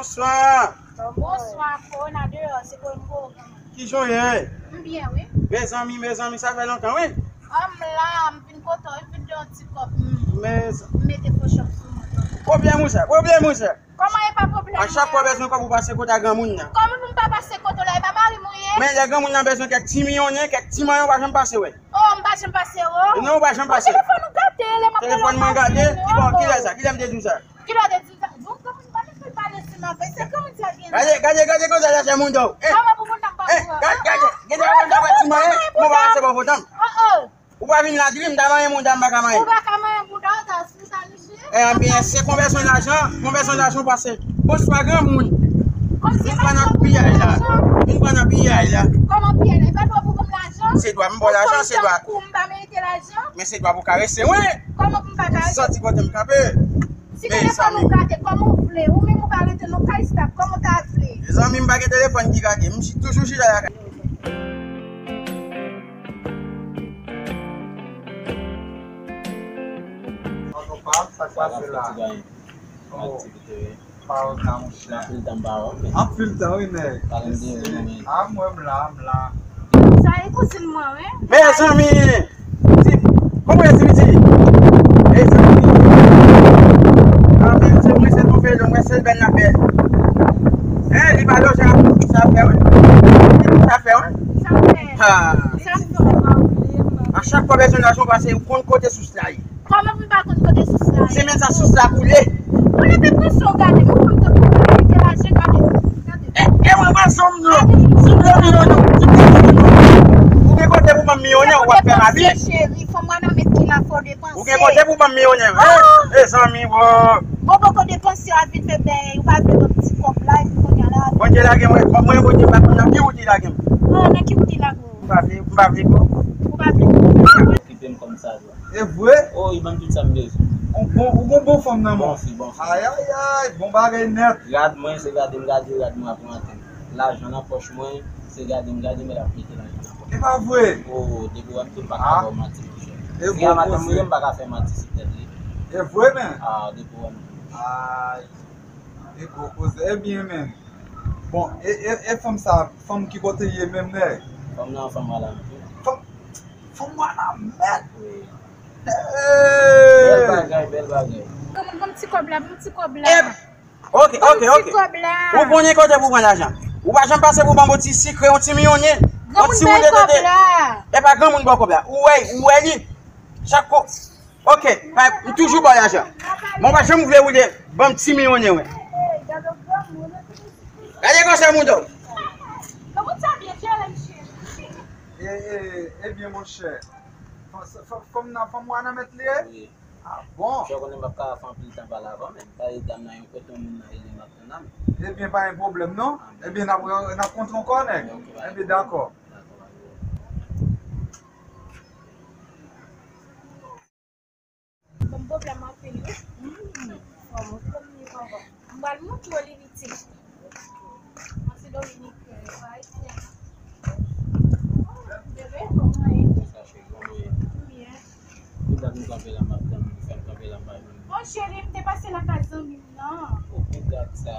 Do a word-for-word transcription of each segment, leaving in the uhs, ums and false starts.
Bonswa. Bonswa, kòman w ye deyò, se kòman w ye? Kijan w ye? M byen, wi. Mezanmi, mezanmi, sa fè lontan, wi. An, m la, m vin kote w, m vin de yon ti kòb, m mete fo chòk sou mwen. Pwoblèm ou sa, pwoblèm ou sa. Kòman e pa pwoblèm mwen? A chak fwa w bezwen kòb ou pase kote a granmoun nan. Kòman pou m pa pase kote w la, e pa mari m ou ye? Men lè granmoun nan bezwen kèk ti miyonnen, kèk ti manyen, ou pa janm pase wè. Oh, m pa janm pase, oh. Non, ou pa janm pase. Telefòn ou gate, lè m ap pale. Telefòn mwen gate? Ki bò, kilè sa? Kilè m te di w sa? Kilè w te di w sa? Bon, kòman m pa t fè pale sou m avè, se kòman sa gen la? Gade, gade, gade konsa lachè moun dò. Eh, kòman pou moun nan pa eh, gade, gade, gade, gade, gade, ti manyen, mwen pa pase bò foto m. Oh, oh. Ou pa vin la diri, m ta manyen moun dò, m pa ka manyen. Ou pa ka manyen moun dò, ta sou sa, mesye. Eh, anbyen, se konvèsyon lajan, konvèsyon lajan pase. Bonswa, granmoun. Vin pran nan piyay la. Vin pran nan piyay la. Kòman piyay la? E pa dwa pou ban m lajan? Se dwa m ba w lajan, se dwa. Ou konn tankou m pa merite lajan? Men se dwa pou w karese mwen. Kòman pou m pa karese? Soti kote m kanpe. Si telefòn ou gate, kòman w vle? Ou menm ou pa rete nan kay stap, kòman w ta vle? Mezanmi, m pa gen telefòn ki gate. M chi-, toujou chita lakay. An nou pa, sa k pase la? Oh, pa wè m la, monchè. Anpil tan m pa wè w, men. Anpil tan, wi, nèg. Parèt m te wè w, men. Ah, mwen, m la, m la. Sa e kouzin mwen, wi. Mezanmi! Ti, kòman w ye, ti piti? Mezanmi! Ah, men, se mwen, se nou fè, mwen, se bèl la bèl. Hein, li pa deja, sa fè, wi. Sa fè, wi. Sa fè. Ah. Sa fè. A chak fwa bezwen lajan pase, ou konn kote sous la ye. Kòman pou m pa konn kote sous la ye? Se menm sa sous la koule. Mwen, depi pran sou gade, mwen konn tankou mwen te laje gade. E, e mwen pa sanm non. Si m leve yo non, si m leve yo non. Ou gen kote pou ban m milyonè, w ap fè m abi. Cheri, fò mwen nan met ki la fò depanse. Ou gen kote pou ban m milyonè. E, e zanmi, bro. Bon, bon, kote depanse, w ap vin fè bèy, ou pa vle ban m ti kòb la, epi kounye a la. Bondye lage mwen, mwen, Bondye pa konn nan ki wout li lage m. Oh, nan ki wout li lage w? M pa vle, m pa vle, bro. Ou pa vle? Okipe m kòm sa. E vre? O, li ban m tout sa m bezwen. Ou bon, ou gon bon fanm nan men w. Bon fi, bon fi. Ayayay, bon bagay nèt. Rad mwen, se gade m gade rad mwen ap rantre. Lajan nan pòch mwen, se gade m gade men l ap mete lajan nan pòch mwen. E pa vre? O, depi w wè m tou m pa ka ba w manti, monchè. Si a madanm mwen, m pa ka fè manti sou tèt li. E vre, men? A, depi w wè m tou. Ay, e gwo koze. Ebyen, men. Bon, e, e, e fanm sa, fanm ki kote l ye menm, nèg? Fanm nan, fanm Wanament. Fanm Fanm Wanament. Wi. Hey! Bèl bagay, bèl bagay. Granmoun, ban m ti kòb la, ban m ti kòb la. Ep! Ok, ok, ok. Ban m ti kòb la. Ou konnen kote pou pran lajan. Ou pa janm pase pou ban m yon ti sikrè, yon ti miyonnen, yon ti woule tete. Granmoun, ban m kòb la. E pa granmoun ba w kòb la. Ou wè, ou wè li. Chak ko-, ok, pa, m toujou ba w lajan. Men w pa janm vle woule, ban m ti miyonnen, wi. Gade konsa moun dò. Granmoun sa byen jere, mesye. E, e, ebyen, monchè. Fanm, fanm, fanm nan, fanm Wanament li ye? Wi. A bon? Monchè, w konnen m ap ka fè anpil tan pale avè w, men m pale dam nan yon kote, yon moun nan rele m ap tann la, men. Ebyen, pa gen pwoblèm, non. Ebyen, n ap, n ap kontre ankò, nèg. Ok, pa gen pwoblèm. Ebyen, dakò. Dakò, pa gen pwoblèm. Bon, pwoblèm anpil, wi. Mm. Fò m konn li ankò. M pral montre w li itil. Mwen se Dominiken, pa ayisyen. Bebe, kòman w ye? Byen. Tout dat m kanpe la, m ap tann ou. Fè m kanpe la, m pa jwenn ou. Bon, cheri, m te pase lakay zanmi m nan. O, ki dat sa?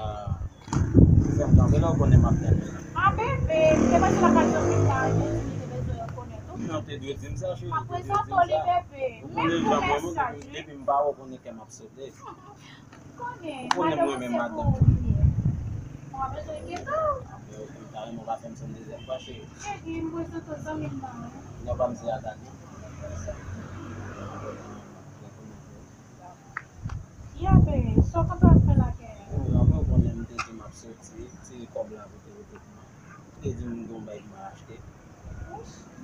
Fè m kanpe la, ou konnen m ap tann ou la. A, bebe, m te pase lakay zanmi m nan, li te di li te bezwen rekonèt ou. Non, te dwe di m sa, cheri, te dwe di m sa. M ap prezante w li, bebe. Ou konnen jan mwen, mwen, depi m pa wè w, konnen kè m ap sote. Ou konnen, ou konnen m renmen madanm. Mwen bezwen kite w. Apre, ou ta renmen w pa fè m sa yon dezyèm fwa, cheri. Cheri, m prezante w zanmi m nan, wi. Non, pa m se Agathe, non. Ya, bebe, sa w konn ap fè la, kè? Ou konnen m te di m ap soti, ti kòb la pou te rete pou mwen. Ou te di m gon bagay pou mwen achte.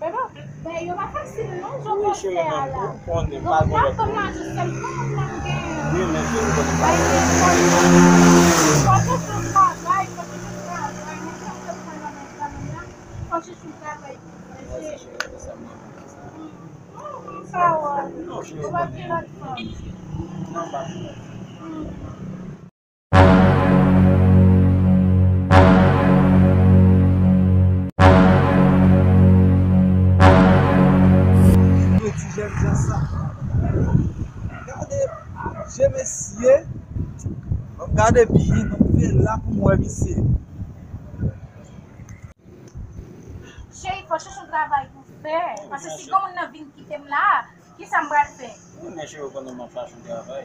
Bebe, men yo pa fasil non, jan w panse a la. Wi, cheri, men ou konnen pa gen lòt moun. Wi, men cheri, ou konnen pa gen lòt moun. Fò w chèche yon travay, fò w chèche yon travay, men sa m te pran nan men zanmi m nan, fò w chèche yon travay. Mèsi, cheri, se sa m renmen, se sa. Mm, mm, pawòl. Non, cheri, ou konnen. Ou pa gen lòt fanm. Non, pa gen lòt fanm. Mm. Yo di jènjan sa. Gade je mesye. Bon, Gade byen, m ap fè la pou m wè misye. Cheri, fò chèche yon travay pou fè. Paske si granmoun nan vin kite m la, kisa m pral fè? Wi, men cheri, ou konnen m ap chache yon travay.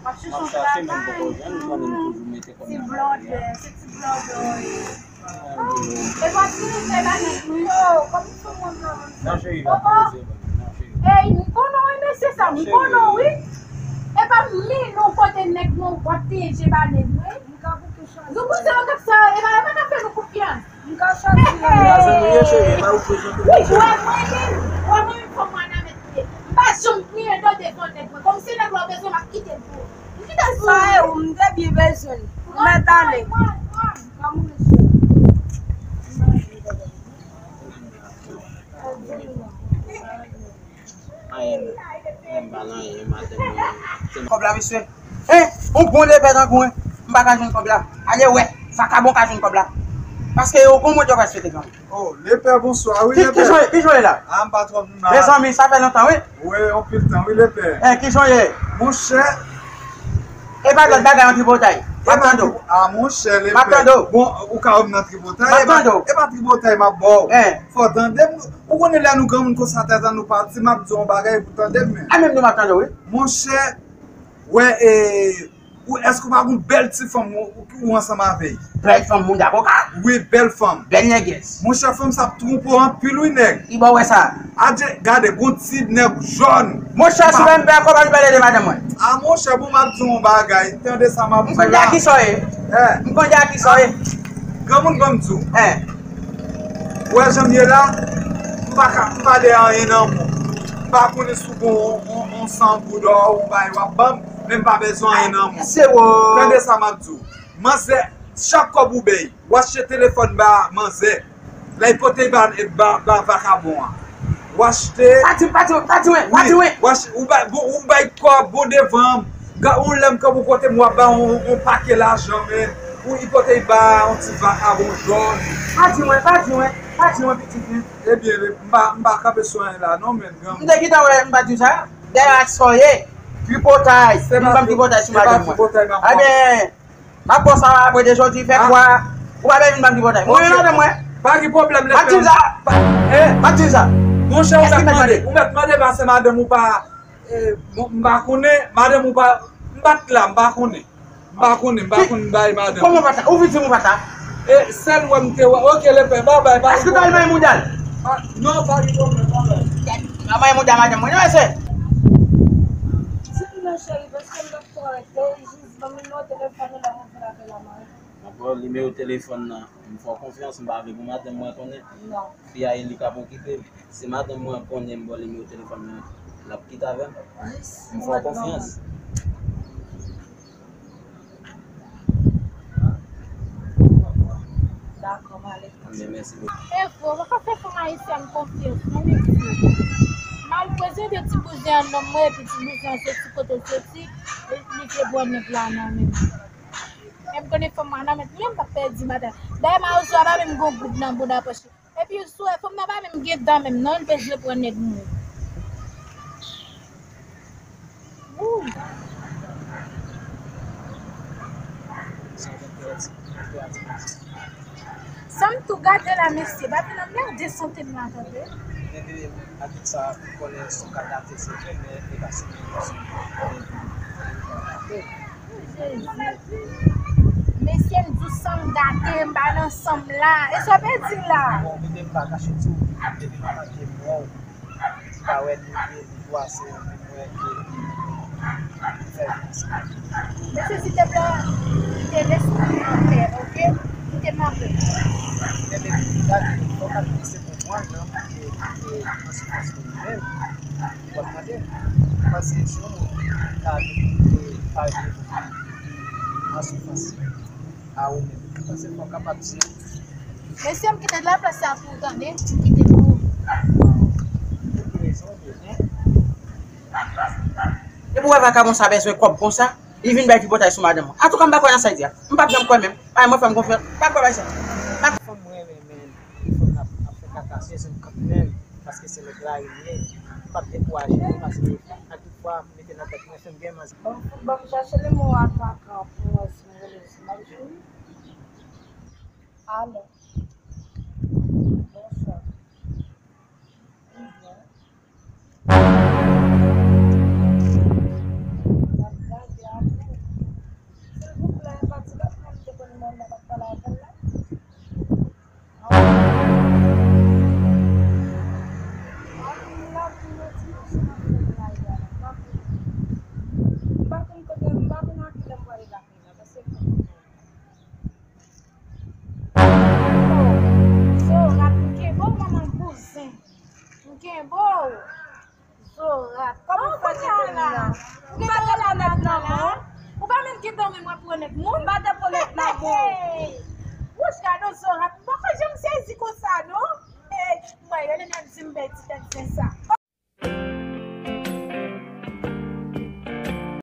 W ap chache yon travay? M ap chache, men m poko jwenn, ou konnen m toujou mete kòb nan kari a. Ti blòdè, se ti blòdè w ye. E pa ti nèg la nèg wi. Yo, kòm fè mwen nan. Non, cheri, pa poze ban m, non, cheri. Ey, m konnen w wi, mesye sa, m konnen w wi. E pa m li nou kote nèg nou w ap peye je ba nèg wi. Nou panse nou t ap sa, e pa yo pa t ap fè nou konfyans. M ka chwazi. Gazan nou ye, cheri, e pa ou prezante. Wi, w wè mwen menm, w wè mwen menm kòm mwen nan mèt mwen. M pa janm pliye do devan nèg mwen. Kòm se nèg la w bezwen, m ap kite l pou ou. M kite l pou ou. Sa e ou, m te byen bezwen l. M mèt ale. Pran m, pran m, pran m. Pran m, mesye. Anyen, menm pa nan anyen, madanm mwen. Kòb la, mesye. Hein? Yon bon lepè tankou mwen, m pa ka jwenn kòb la. Ale wè, vakabon ka jwenn kòb la. Paske yo gon mòd yo ka swete granmoun. Oh, lepè, bonswa, wi, lepè. Ki, ki jan, ki jan w ye la? Ah, m pa twò mal. Mezanmi, sa fè lontan, wi. Wi, anpil tan, wi, lepè. Eh, ki jan w ye? Monchè. E pa lòt bagay, yon tripotay. M ap tande w. Ah, monchè, lepè. M ap tande w. Bon, ou ka wè m nan tripotay. M ap tande w. E pa tripotay, m ap ba w. Eh. Fò w tande m. Ou konnen lè nou granmoun konsa, tèt an nou pati, m ap di w yon bagay pou tande m, men. A menm nou m ap tande w, wi. Monchè, wè, e, ou, èske ou pa gon bèl ti fanm ou, ou, ou ansanm avè l? Bèl fanm, moun dakoka? Wi, bèl fanm. Bèl nègès. Monchè, fanm sa ap twonpe w anpil, wi, nèg. Ki bò w wè sa? Adje, gade, gon ti nèg jòn. Monchè, si w pa vin pè kòb, al pale de madanm mwen. A, monchè, bon, m ap di w yon bagay. Tande sa m ap di w la. M konn de a kisa w ye. Eh. M konn de a kisa w ye. Granmoun, ban m di w. Eh. Ou wè jan m ye la, m pa ka, m pa de anyen nan men w. M pa konnen si w gon on, on, on san goud ò, yon bagay w ap ban m, men m pa bezwen anyen nan men w. Se wo. Tande sa m ap di w. Manzè, chak kòb ou bay, w achte telefòn ba manzè. Lè l pote ba, ba, ba vakabon an. W achte. Pa di, pa di, pa di, wi, pa di, wi. W achte, ou bay, bon, ou bay kòb, bon devan m. Ga, yon lè m kanpe kote m, w ap ba yon, yon pake lajan, men. Ou, li pote ba yon ti vakabon jòn. Pa di mwen, pa di mwen, pa di mwen, pitit mwen. Ebyen, m pa, m pa kanpe sou anyen la, non, men, granmoun. M te gentan wè, m pa di w sa. Dèyè ak sa w ye. Tripotay. Vin ban m tripotay sou madanm mwen. Ebyen, m ap ba w sa apre de jodi, fè kwa. Ou pa bezwen vin ban m tripotay. Mwen, madanm mwen. Pa gen pwoblèm, lepè. Pa di m sa. Pa, eh. Pa di m sa. Monchè, ou mèt mande, ou mèt mande, paske madanm ou pa, eh, m pa konnen, madanm ou pa, m pa t la, m pa konnen. M pa konnen, m pa konn bay madanm. Kòman w pa t la? Ou vin di m ou pa t la? E, sèl wè m te wè. Oke, lepè, babay, pa gen pwoblèm. Èske w t al manyen mouda l? Ah, non, pa gen pwoblèm, babay. Al manyen mouda madanm mwen, non, mesye. Di m non, cheri, paske m p ap twò rete. Jis ban m nimewo telefòn ou, lè m fin apèl la, m a rele. M ap ba w nimewo telefòn nan. M fè w konfyans, m pa vle pou madanm mwen konnen. Non. Fi a, e li k ap okipe m. Si madanm mwen konnen m ba w nimewo telefòn nan, l ap kite avè m. M fè w konfyans. Dakò, m ale. Anben, mèsi bokou. Evo, ou pa ka fè fanm ayisyèn konfyans, non, mesye. M al prezante ti bouzen an nonm mwen, epi ti bouzen an soti kote l soti, li vle pran nèg la nan men m. E m konnen fanm mwen nan men m, m p ap pèdi batay. Dayè, mawozo a pa menm gon goud nan bouda pòch li. Epi, ou wè, fanm nan pa menm gen dan menm, non, l bezwen pran nèg moun. Wouy. Sa m tou gade la, mesye, pa vin anmède sante m la, tande. Avèk sa, m konnen si w ka gate, se vre, men e pa se menm yon sou konnen. Jezi. Mesye, m di w san m gate, m pa nan san m la. E sa w pe di la? Bon, mete m pa kache di w, depi m pa manke mò w, m pa wè li vye, li dwa se yon moun mwen ke m fè vin ansanm. Mesye, silteplè, kite lespri m anpè, oke? Kite m anpè. Men, men, gade, fò w ka fikse pou mwen, non, ke, ke an soufrans pou li menm. W ap tande? Ou panse si yon moun ka vin e pale an soufrans a ou menm, ou panse fò w kapab di. Mesye, m kite laplas la pou ou, tande? M kite pou ou. Ou gen rezon, ou gen. Epi w wè vakabon sa bezwen kòb konsa, li vin bay tripotay sou madanm mwen. Antouka, m pa kwè nan sa l di a. M p ap janm kwè menm. Ay, mwen fè m konfyans. Pa kwè bay sa. Pa... Fanm mwen renmen, men li fanm nan ap fè kaka sezon kanmenm, paske se nèg lari li ye. M p ap dekouraje li, paske ak tout fwa, m mete nan tèt mwen, fè m gen manzè. Ban m, ban m chèche nimewo a Kaka pou mwen, si w vle. Alo. Bonswa. Mwen ap gade avè w. Silvouplè, pa di lòt moun te konn mwen nan m ap pale avè l la. M pa konn kote, m pa konn a kilè m pral lakay la, paske m pa konn. Oh, Zorat, m kenbe w, manman bouzen. M kenbe w. Zorat, kòman w fè kite m nan? Ou pa te pwomèt nan mwen. Ou pa menm kite w menm w ap pwomèt moun. M pa te pwomèt nan mwen. Hey! Wouch, gade w, Zorat. M poko janm sezi konsa, non. Hey, mwen, yo, nenè m di m bèl ti tèt zen sa.